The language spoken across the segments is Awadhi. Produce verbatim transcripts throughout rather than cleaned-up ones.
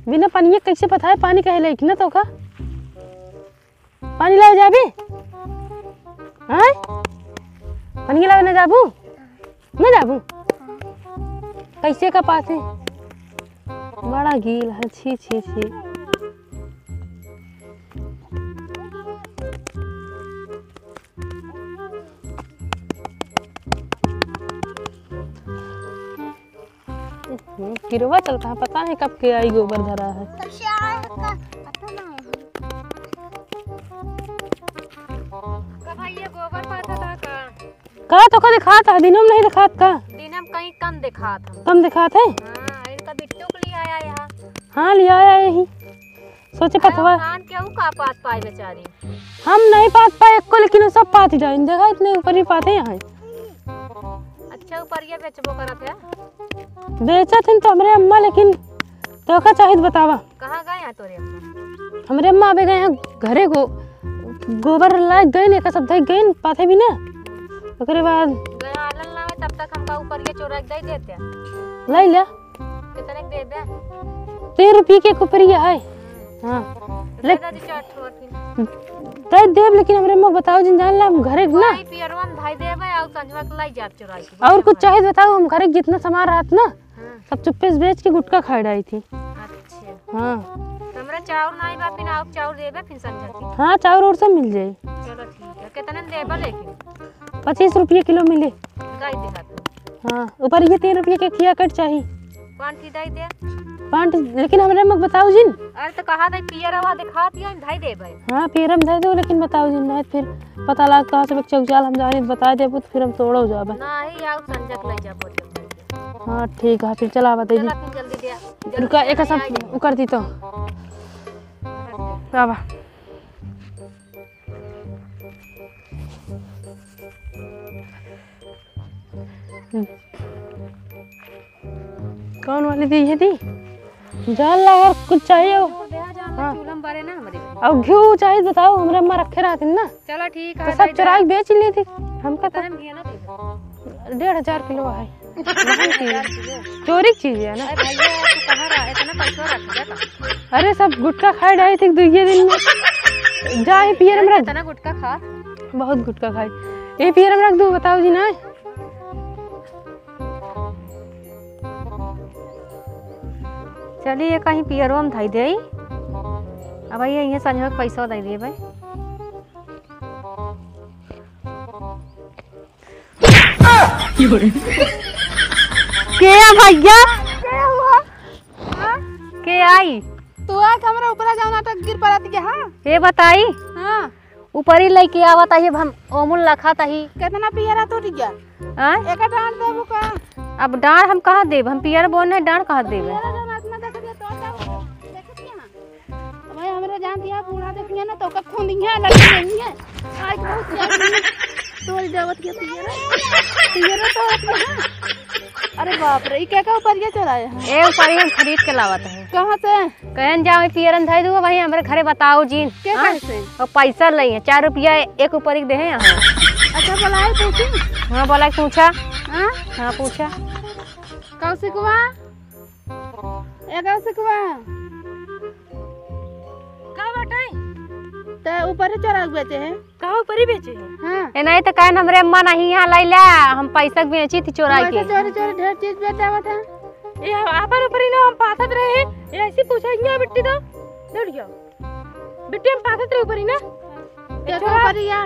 बिना पानी के कैसे पता है? पानी कहे लायक ना तो का? पानी लावे जाबी? हाँ? पानी लावे ना जाबू? ना जाबू? कैसे का पास है? बड़ा गील है, छी, छी, छी। हम्म, किरवा चलता है, पता नहीं कब के आई गोबर धरा है। कब से आया है का? पता नहीं है। का भाई, ये गोबर पाथा था का? का तो का दिखात है, दिनों में नहीं दिखात का? दिनों में कहीं कम दिखात है। कम दिखात है? हाँ, इनका बिट्टू के लिए आया यहाँ। हाँ, लिया आया यही। सोचे पथवा। कान के ऊ का पात पाए बेचारी। हम नहीं पात पाए एको, लेकिन ऊ सब पात जाइन। देखा इतने ऊपर ही पाते यहाँ। अच्छा, ऊपर ये बेचबो करत है? बेचत हन तो हमरे अम्मा, लेकिन तोका चाहित बतावा। कहाँ गए हैं तोरे अम्मा? हमरे अम्मा अबे गए हैं घरे गो-, गोबर लाए गए ने का सब धई गए पाथे भी ना। ओकरे बाद गए आलन लावे तब तक हमका ऊपर ये चोरा के दे देते। लाई ले। कितने के देबे? तेरह रुपये के एक उपरिया है। हाँ। तो ले दे दे चार ठो और फिर। दे देब, लेकिन हमरे अम्मा बताओ जिन जान ला हम घरे के ना। भाई पियरवन भाई देबे और संझवा के लाई जाब चुराई के। और कुछ चाहित बताओ, हम घरे के जितना सामान रहत ना, हाँ। सब चुप्पे से बेच के गुटखा खाए डाई थी। अच्छा। हाँ। तो हमरा चाउर नाई बा, फिर और चाउर देबे, फिर संझा के। हाँ, चाउर और सब मिल जाई। चलो ठीक है, कितने में देबे लेकिन? पच्चीस रुपये किलो मिले। गाय देहात में। हाँ, ऊपर ये तीन रुपये के खिया कट चाही। पाँच ठी दे दे। पाँच ठी, लेकिन हमरे मग बताओ जिन। अरे तो कहा था पियरवा दिखात ही, हम धई देबे। हाँ, पियरम धई दो, लेकिन बताओ जिन, नहीं फिर पता लाग कहाँ से चौचाल हम जाने बता देबू तो फिर हम तोड़ो जाबे। नहीं, आओ संझा के ले जाबो जब। हाँ, ठीक है, फिर चला बता चला दी। फिर जल्दी दे। जल्दी रुका, से एक नहीं सब आएगी। उकर दी तो। आवा। कौन वाली दी है दी? जान ला अगर कुछ चाहिए हो। हाँ। चूल्हा में बारे ना हमरे। और घी चाहिए बताओ, हमरे अम्मा रखे रहती ना। चला ठीक है, तो सब चुराई बेच ली थी। हमका तो हम घी ना दे। डेढ़ हजार किलो है। महंग चीज है। चोरी की चीज है ना। अरे भैया, तू कहाँ रहा? इतना पैसा रख दे का? अरे, सब गुटखा खाए डाई थी दुइये दिन में। जा, ये पियर में रख। इतना गुटखा खा? बहुत गुटखा खाई। ये पियर में रख दूँ, बताओ जी ना। चलिए, कहीं पियरो में धई दे। अब ये, ये संझवा के पैसा दे दिए भाई। के आ भैया? के हुआ? हाँ? के आई? तू आके हमरा ऊपरा जाओ नाटक गिर पड़ा दिया, हाँ? ये बताई? हाँ। ऊपरी लइके आवत ही, हम ओमुन लखत ही। कितना पियरा टूट गया? हाँ? एका डांड देबू का? अब डांड हम कहाँ देब? हम पियर बोने, डांड कहाँ देब? पियरा जौन आत्मा देख दिया, तो क्या? देखत क्या? भाई, हमरे जान दिया, बूढ़ा देखिए ना, तो ओकर खून दिए, लड़की नहीं है। आज बहुत ज्यादा तोल जावत के पियरा। पियरा तो होत है। अरे बाप रे, ई क्या का ऊपर ये चढ़ाए हैं? ए, ऊपर ही हम खरीद के लावत हैं। कहाँ से? कहन जाओ, पियरन धई दू, वही हमरे घरे बताओ जी। के हाँ? कैसे? और पैसा लई है, चार रुपया एक ऊपर ही दे हैं यहाँ। अच्छा, बोलाए पूछी? हाँ, बोला पूछा। हाँ? हाँ, पूछा। कौशिकवा? ए कौशिकवा? का बाटे? ते ऊपर ही चोरा के बेचे है? का ऊपर ही बेचे है? हाँ। ए नहीं तो काहे न हमरे अम्मा नहीं यहाँ लाई ला, हम पैसा के बेची थी चोरा के। चोरी चोरी ढेर चीज बेच आवत है। ए आपन ऊपर ही ना हम पाथत रहे, ए ऐसी पूछा ही ना बिट्टी तो, दौड़ गया। बिट्टी हम पाथत रहे ऊपर ही ना। कैसे चोरा ऊपर ही या?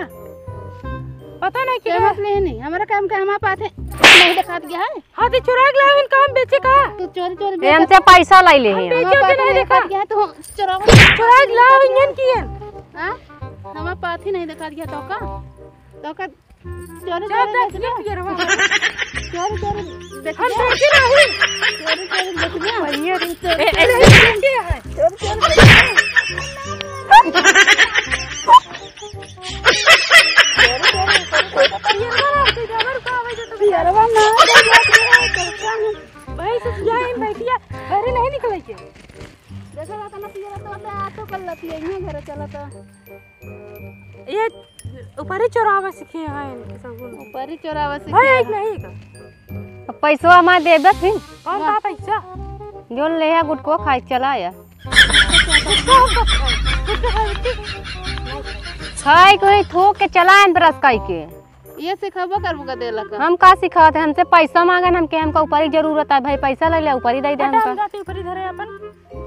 पता नहीं क्या। मत नहीं, नहीं, हमारा काम का हमारा पाथे नहीं दिखात गया है। हाँ, तो चुराइक लाविन काम बेचे का? तू चोरी चोरी ए, हमसे पैसा लाई ले हम हैं। बेचे के नहीं देखा। गया तो चुरावा। चुराइक लाविन की है। हाँ? हमार पाथी नहीं दिखा गया तो का? तो का चोरी चोरी बेच गया। चोरी चोरी बेच गया। हम बेचे नहीं। चोरी चोरी बेच गया। बढ़िया रे। ए, ए, चोरी चोरी बेच गया। भाई, से किया है, बैठिया, घरे नहीं निकले के। देखो, इतना पियरा तो अपने आटो कर लेती है, इन्हें घरे चला था। ये ऊपर ही चोरावा सीखे हैं, इनके सब गुण। ऊपर ही चोरावा सीखे भाई, हैं। एक नहीं का। अब पैसवा हमार दे दत ही। कौन का पैसा? जोन ले है, गुटको खाए चला या। खाई कोई थूक के चलाएन ब्रश कई के। ये सिखाबो करबो का देला का? हम का सिखावत है? हमसे पैसा मांगन, हमके, हमका ऊपरी जरूरत है भाई, पैसा ले ले, ऊपरी दे दे हटा, हमका। हम जाते ऊपरी धरे अपन।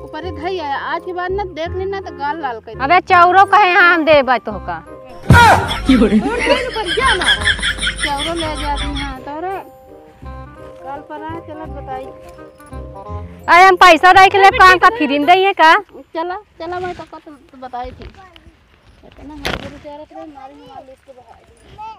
ऊपरी धई है, आज के बाद ना देख लेना तो गाल लाल कर दे। अबे चौरो कहे, हाँ, हम देबे तोहका। चौरो ले जाती, हाँ, तोरे गाल पर आ, चलत बताई। अरे हम पैसा दे के ले, काम का फ्री में दे है का? चला, चला, मैं तो कत बताई थी। इतना हजूरी चारत रहे, मारी मार ली इसके बहार।